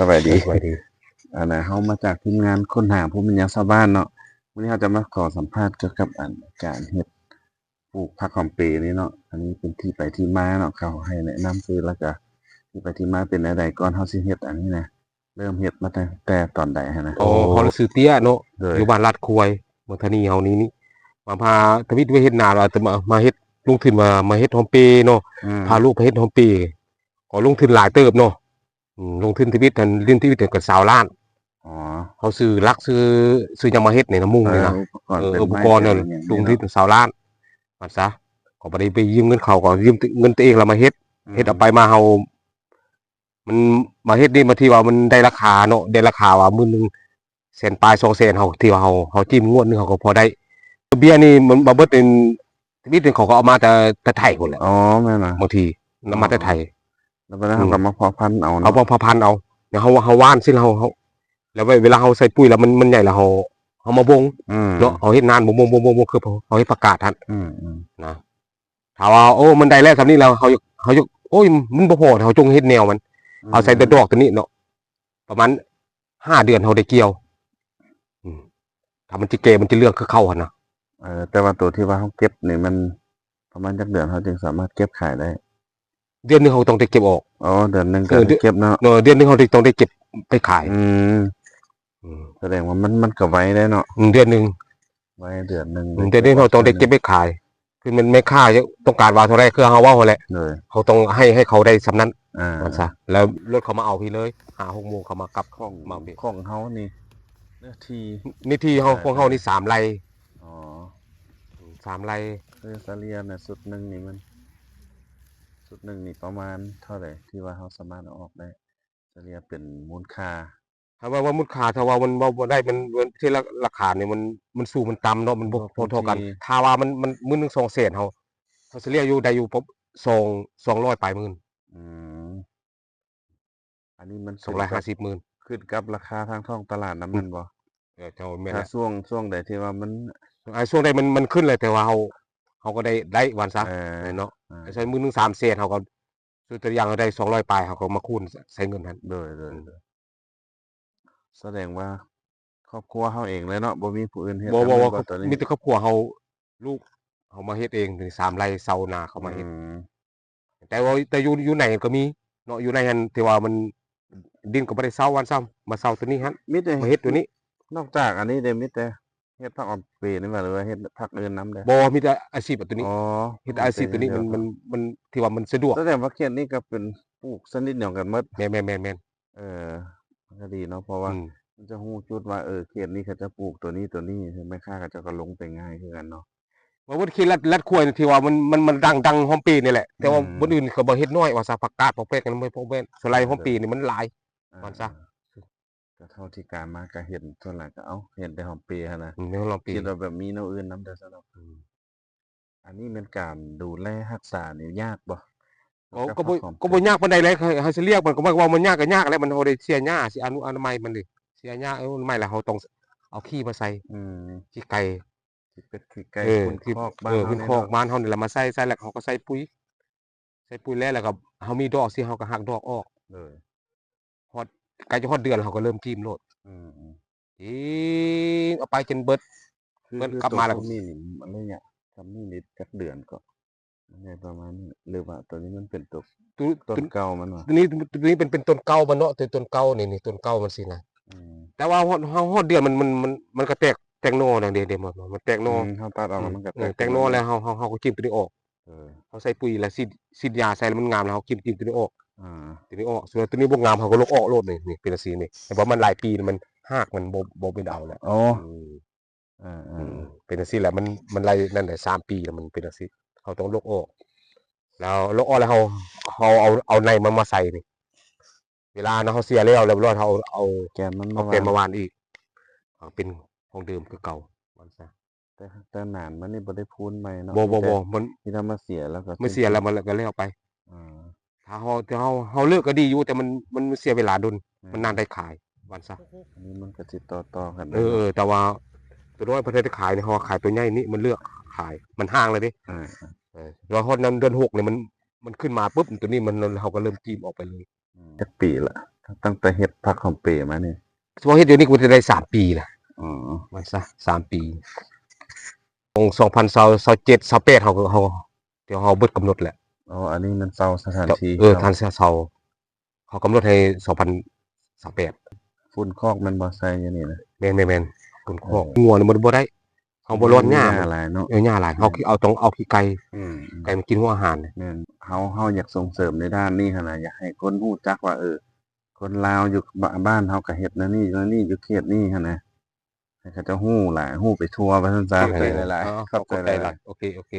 ສະບາຍດີ ສະບາຍດີ. ອັນນ່າ ເຮົາມາຈາກທີມງານຄົ້ນຫາພູມປັນຍາຊາວບ້ານເນາະ. ມື້ນີ້ເຮົາຈະມາຂໍສຳພາດກ່ຽວກັບ ອັນ ການເຮັດ ປູກຜັກຫອມເປນີ້ເນາະ. ອັນນີ້ເປັນທີ່ໄປທີ່ມາເນາະ, ເຂົາໃຫ້ແນະນຳຊື່ ແລ້ວກະທີ່ໄປທີ່ມາເປັນແນວໃດ ກ່ອນເຮົາຊິເຮັດອັນນີ້ນະ. ເລີ່ມເຮັດມາຕັ້ງແຕ່ຕອນໃດຫັ້ນນະ? ໂອ້ ເຮົາຊື່ເຕ້ຍເນາະ, ໂດຍ ຢູ່ບ້ານລາດຄວາຍ ເມືອງທານີເຮົານີ້. ນີ້ມາພາທຳອິດໄວ້ເຮັດນາ ແລ້ວຈະມາ ມາເຮັດ ລົງທຶນວ່າມາເຮັດຫອມເປເນາະ. ອືມ ພາລູກໄປເຮັດຫອມເປ ກໍລົງທຶນຫຼາຍເຕີບເນາະ. ອືມ ລົງທຶນທຳອິດຫັ້ນ ເດືອນທຳອິດຫັ້ນກໍຊາວລ້ານ. ອໍ ເຮົາຊື້ຫຼັກ ຊື້ ຊື້ຫຍັງມາເຮັດນີ້ນະ ມຸງນີ້ນະ. ເອີ ອຸປະກອນ ເອີ ອຸປະກອນນັ້ນ ລົງທຶນຊາວລ້ານ ວ່າຊະ. ກໍບໍ່ໄດ້ໄປຢືມເງິນເຂົາ, ກໍຢືມເງິນຕົວເອງລະມາເຮັດ. ອືມ ເຮັດເອົາໄປມາເຮົາ ມັນມາເຮັດນີ້ ບາງທີວ່າມັນໄດ້ລາຄາເນາະ, ໄດ້ລາຄາວ່າໝື່ນໜຶ່ງ ແສນປາຍ ສອງແສນ ເຮົາ ທີ່ວ່າເຮົາ ເຮົາຈິ້ມງວດໜຶ່ງ ເຮົາກໍພໍໄດ້. ເບ້ຍນີ້ມັນມາເບິດ ທຳອິດນີ້ເຂົາກໍເອົາມາແຕ່ ແຕ່ໄທພຸ້ນແຫຼະ. ອໍ ແມ່ນນະ. ບາງທີນຳມາແຕ່ໄທ ແລ້ວບາດນັ້ນເຮົາກໍມາເພາະພັນເອົາເນາະ. ເຮົາເພາະ ເພາະພັນເອົາ ແລ້ວເຮົາ ເຮົາຫວ່ານຊິ ເຮົາ ເຮົາ ແລ້ວເວລາເຮົາໃສ່ປຸ໋ຍແລ້ວມັນ ມັນໃຫຍ່ແລ້ວ ເຮົາ ເຮົາມາບົ່ງເນາະ. ເຮົາເຮັດນານບົ່ງໆໆ ຄືເຮົາເຮັດຜັກກາດຫັ້ນນະ. ຖ້າວ່າ ໂອ້ ມັນໄດ້ແລ້ວສ່ຳນີ້ແລ້ວ ເຮົາ ເຮົາ ໂອ້ຍ ມັນບໍ່ພໍ ເຮົາຈົ່ງເຮັດແນວມັນ. ເຮົາໃສ່ແຕ່ດອກຕົວນີ້ເນາະ ປະມານຫ້າເດືອນເຮົາໄດ້ກ່ຽວ. ອືມ ຖ້າມັນຊິແກ່ ມັນຊິເຫຼືອງຄືເກົ່າຫັ້ນນະ. ເອີ ແຕ່ວ່າໂຕທີ່ວ່າເຮົາເກັບນີ້ ມັນປະມານຈັກເດືອນ ເຮົາຈຶ່ງສາມາດເກັບຂາຍໄດ້? ເດືອນໜຶ່ງເຮົາຕ້ອງໄດ້ເກັບອອກ. ອໍ ເດືອນໜຶ່ງກໍໄດ້ເກັບເນາະ. ເດືອນໜຶ່ງເຮົາຕ້ອງໄດ້ເກັບໄປຂາຍ. ອືມ ສະແດງວ່າມັນ ມັນກໍໄວເດ້ເນາະ. ເດືອນໜຶ່ງ ໄວ້ເດືອນໜຶ່ງ ເດືອນໜຶ່ງເຮົາຕ້ອງໄດ້ເກັບໄປຂາຍ. ຄືແມ່ນແມ່ຄ້າຕ້ອງການວ່າເທົ່າໃດ ຄືເຮົາເວົ້າຫັ້ນແຫຼະ. ໂດຍ ເຮົາຕ້ອງໃຫ້ ໃຫ້ເຂົາໄດ້ສ່ຳນັ້ນ ອ່າ ວ່າຊະ. ແລ້ວລົດເຂົາມາເອົາພີ້ເລີຍ ຫ້າຫົກໂມງເຂົາມາກັບ ຂອງ ມາເອົາພີ້. ຂອງເຮົານີ້ ເນື້ອທີ່ ເນື້ອທີ່ເຮົາ ຂອງເຮົານີ້ສາມໄຮ່. ອໍ ສາມໄຮ່. ຄືສະເລ່ຍນະ ຊຸດໜຶ່ງນີ້ມັນ ຊຸດໜຶ່ງນີ້ປະມານເທົ່າໃດ ທີ່ວ່າເຮົາສາມາດເອົາອອກໄດ້? ສະເລ່ຍເປັນມູນຄ່າ ຖ້າວ່າ ວ່າມູນຄ່າ ຖ້າວ່າມັນເວົ້າບໍ່ໄດ້ ມັນ ມັນເທື່ອລາຄານີ້ ມັນ ມັນສູງມັນຕ່ຳເນາະ ມັນບໍ່ ບໍ່ ບໍ່ເທົ່າກັນ. ພໍດີ ຖ້າວ່າມັນ ມັນໝື່ນໜຶ່ງ ສອງແສນ ເຮົາ ເຮົາສະເລ່ຍຢູ່ ໄດ້ຢູ່ປະ ສອງ ສອງຮ້ອຍປາຍໝື່ນ. ອືມ ອັນນີ້ມັນ ສອງຮ້ອຍຫ້າສິບໝື່ນ ຂຶ້ນກັບລາຄາທາງທ້ອງຕະຫຼາດນຳ ອືມ ແມ່ນບໍ່? ເອີ ເຈົ້າແມ່ນແຫຼະ. ຖ້າຊ່ວງ ຊ່ວງໃດທີ່ວ່າມັນ ອ່າ ຊ່ວງໃດມັນ ມັນຂຶ້ນແຫຼະ ແຕ່ວ່າເຮົາ ເຮົາກໍໄດ້ ໄດ້ວ່າຊັ້ນຊະ ເອີ ເນາະ. ເອີ ໃຊ້ໝື່ນໜຶ່ງ ສາມແສນ ເຮົາກໍ ຄືຕົວຢ່າງເຮົາໄດ້ສອງຮ້ອຍປາຍ ເຮົາກໍມາຄູນໃຊ້ເງິນຫັ້ນ. ໂດຍ ໂດຍ ອືມ ສະແດງວ່າຄອບຄົວເຮົາເອງເລີຍເນາະ ບໍ່ມີຜູ້ອື່ນເຮັດ. ບໍ່ ບໍ່ ບໍ່ ມີແຕ່ຄອບຄົວເຮົາ ລູກເຮົາມາເຮັດເອງ ສາມໄຮ່ເຊົ່ານາເຂົາມາເຮັດ. ອືມ ແຕ່ວ່າ ແຕ່ຢູ່ ຢູ່ໃນກໍມີເນາະ ຢູ່ໃນຫັ້ນ ທີ່ວ່າມັນ ດິນກໍບໍ່ໄດ້ເຊົ່າວ່າຊັ້ນ ມາເຊົ່າຕົວນີ້ຫັ້ນ ມີແຕ່ມາເຮັດຕົວນີ້. ນອກຈາກອັນນີ້ເດ້ ມີແຕ່ ເຮັດຜັກຫອມເປນີ້ບໍ່ ຫຼືວ່າເຮັດຜັກອື່ນນຳໄດ້? ບໍ່ ມີແຕ່ອາຊີບຕົວນີ້. ອໍ ເຮັດອາຊີບຕົວນີ້ ມັນ ມັນ ມັນ ທີ່ວ່າມັນສະດວກ. ສະແດງວ່າເຂດນີ້ກໍເປັນປູກຊະນິດດຽວກັນໝົດ. ແມ່ນໆໆໆ. ເອີ ມັນກໍດີເນາະ ເພາະວ່າ ອືມ ມັນຈະຮູ້ຈຸດວ່າ ເອີ ເຂດນີ້ເຂົາຈະປູກຕົວນີ້ ຕົວນີ້ ແມ່ຄ້າເຂົາເຈົ້າກໍລົງໄປງ່າຍຄືກັນເນາະ. ວ່າເບິດເຂດລາດ ລາດຄວາຍທີ່ວ່າມັນ ມັນ ມັນດັງ ດັງຫອມເປນີ້ແຫຼະ ແຕ່ວ່າ ອືມ ບ່ອນອື່ນເຂົາບໍ່ເຮັດ ນ້ອຍວ່າຊະ ຜັກກາດ ຜັກແປ້ງ ອັນນັ້ນບໍ່ແມ່ນ ສ່ວນຫຼາຍຫອມເປນີ້ມັນຫຼາຍ ອ່າ ວ່າຊະ. ກໍເທົ່າທີ່ການມາກໍເຫັນ ສ່ວນຫຼາຍກໍ ເອົ້າ ເຫັນແຕ່ຫອມເປຫັ້ນນະ. ອືມ ເຫັນແຕ່ຫອມເປ ຄິດວ່າແບບມີແນວອື່ນນຳເດີຊັ້ນດອກ. ອືມ ອັນນີ້ແມ່ນການດູແລຮັກສານີ້ຍາກບໍ່? ກໍ ກໍບໍ່ ກໍບໍ່ຍາກປານໃດແຫຼະ. ເຮົາຊິລຽກມັນ ກໍໝາຍຄວາມວ່າມັນຍາກກໍຍາກແຫຼະ ມັນ ເຮົາໄດ້ເສຍຫຍ້າ ຊິອະນຸ ອະນາໄມມັນເດ ເສຍຫຍ້າ ອະນຸ ອະນາໄມ ແລ້ວເຮົາຕ້ອງເອົາຂີ້ມາໃສ່. ອືມ ຂີ້ໄກ່ ຂີ້ເປັດ ຂີ້ໄກ່ ເອີ ຝຸ່ນຄອກບ້ານເຮົາ ຝຸ່ນຄອກບ້ານເຮົານີ້ແຫຼະ ມາໃສ່ ໃສ່ແລ້ວເຮົາກໍໃສ່ປຸ໋ຍ ໃສ່ປຸ໋ຍແລ້ວ ແລ້ວກໍເຮົາມີດອກຊິ ເຮົາກໍຫັກດອກອອກ. ໂດຍ ຮອດ ໃກ້ຈະຮອດເດືອນ ເຮົາກໍເລີ່ມຈີ້ມໂລດ. ອືມ ຈີ້ມເອົາໄປຈົນເບິດ ເພິ່ນກັບມາແລ້ວ. ຄືຕົ້ນນີ້ນີ້ ໄລຍະຊ່ຳນີ້ນີ້ຈັກເດືອນກໍ ມັນໃຫຍ່ປະມານນີ້ ຫຼືວ່າຕົວນີ້ມັນເປັນຕົວ ຕົວ ຕົ້ນເກົ່າມັນຫວາ? ຕົວນີ້ ຕົວນີ້ເປັນ ເປັນຕົ້ນເກົ່າມັນເນາະ ແຕ່ຕົ້ນເກົ່ານີ້ ນີ້ຕົ້ນເກົ່າມັນຊີ້ນະ. ອືມ ແຕ່ວ່າຮອດ ຮອດ ຮອດເດືອນມັນ ມັນ ມັນ ມັນກໍແຕກ ແຕກໜໍ່ແລ້ວເດ ເດ ມັນ ມັນແຕກໜໍ່. ອືມ ເຮົາຕັດອອກ ອືມ ມັນກໍ ເອີ ແຕກໜໍ່ແລ້ວ ເຮົາ ເຮົາ ເຮົາກໍຈີ້ມຕົວນີ້ອອກ. ເອີ ເຮົາໃສ່ປຸ໋ຍແລ້ວ ສີດ ສີດຢາໃສ່ແລ້ວມັນງາມ ແລ້ວເຮົາຈີ້ມ ຈີ້ມຕົວນີ້ອອກ. ອ່າ ຕົວນີ້ອອກ ສ່ວນຕົວນີ້ບໍ່ງາມ ເຮົາກໍລົກອອກໂລດ. ນີ້ ນີ້ເປັນຈັ່ງຊີ້ນີ້ ເຫັນບໍ່ ມັນຫຼາຍປີ ມັນຮາກມັນບໍ່ ບໍ່ເປັນເອົາແລ້ວ. ອໍ ອືມ ເອີໆ ອືມ ເປັນຈັ່ງຊີ້ແຫຼະ ມັນ ມັນໄລ່ນັ້ນແຫຼະ ສາມປີແລ້ວ ມັນເປັນຈັ່ງຊີ້ ເຮົາຕ້ອງລົກອອກ. ແລ້ວລົກອອກແລ້ວ ເຮົາ ເຮົາເອົາ ເອົາໃນມັນມາໃສ່ນີ້ ເວລາເຮົາເສຍແລ້ວ ລຽບຮ້ອຍ ເຮົາເອົາ ເອົາແກນມັນມາ ເອົາແກນມາຫວ່ານອີກ ເອົາເປັນຂອງເດີມຄືເກົ່າ ວ່າຊັ້ນ. ແຕ່ ແຕ່ໜານມານີ້ບໍ່ໄດ້ພູນໃໝ່ເນາະ? ບໍ່ ບໍ່ ມີແຕ່ ບໍ່ ມັນ ມີແຕ່ມາເສຍແລ້ວກໍ ມາເສຍແລ້ວ ມັນກໍແລ້ວໄປ. ອ່າ ຖ້າເຮົາ ຖ້າເຮົາ ເຮົາເລີກກໍດີຢູ່ ແຕ່ມັນ ມັນເສຍເວລາດົນ ອືມ ມັນນານໄດ້ຂາຍ ວ່າຊັ້ນຊະ. ອັນນີ້ມັນກໍຊິຕໍ່ໆກັນໄດ້ ເອີ ເນາະ ເອີ ແຕ່ວ່າຕົວນ້ອຍເພິ່ນໄດ້ຂາຍນີ້ ເຮົາຂາຍຕົວໃຫຍ່ນີ້ ມັນເລືອກຂາຍ ມັນຫ່າງແລ້ວເດ້. ເອີ ເອີ ວ່າຮອດນັ້ນເດືອນຫົກນີ້ ມັນ ມັນຂຶ້ນມາປຶບ ຕົວນີ້ມັນ ເຮົາກໍເລີ່ມຈີ້ມອອກໄປເລີຍ. ອືມ ຈັກປີລະ? ຕັ້ງແຕ່ເຮັດຜັກຫອມເປມານີ້ ຊ່ວງເຮັດຢູ່ນີ້ກໍຈະໄດ້ສາມປີລະ ອໍ ວ່າຊະສາມປີ ຂອງສອງພັນຊາວ ຊາວເຈັດ ຊາວແປດ ເຮົາກໍເຮົາທີ່ເຮົາເບິດກຳນົດແຫຼະ ອໍ ອັນນີ້ແມ່ນເຊົ່າສະຖານທີ່ ເອີ ທ່ານເຊົ່າ ເຂົາກຳນົດໃຫ້ສອງພັນຊາວແປດ ຝຸ່ນຄອກແມ່ນບໍ່ ໃສ່ຢູ່ນີ້ນະ ແມ່ນໆໆ ຝຸ່ນຄອກ ງົວນີ້ມັນບໍ່ໄດ້ ເຮົາບໍ່ລອດຫຍ້າ ຫຍ້າຫຼາຍເນາະ ເອີ ຫຍ້າຫຼາຍ ເຮົາເອົາຕ້ອງເອົາຂີ້ໄກ່ ອືມ ໄກ່ມັນກິນຫົວອາຫານ ແມ່ນ ເຮົາ ເຮົາຢາກສົ່ງເສີມໃນດ້ານນີ້ຫັ້ນນະ ຢາກໃຫ້ຄົນຮູ້ຈັກວ່າ ເອີ ຄົນລາວຢູ່ບ້ານເຮົາກໍເຮັດແນວນີ້ແນວນີ້ຢູ່ເຂດນີ້ຫັ້ນນະ ໃຫ້ເຂົາເຈົ້າຮູ້ຫຼາຍ ຮູ້ໄປທົ່ວວ່າຊັ້ນຊະ ຂອບໃຈຫຼາຍໆ ຂອບໃຈຫຼາຍໆ ໂອເຄ ໂອເຄ.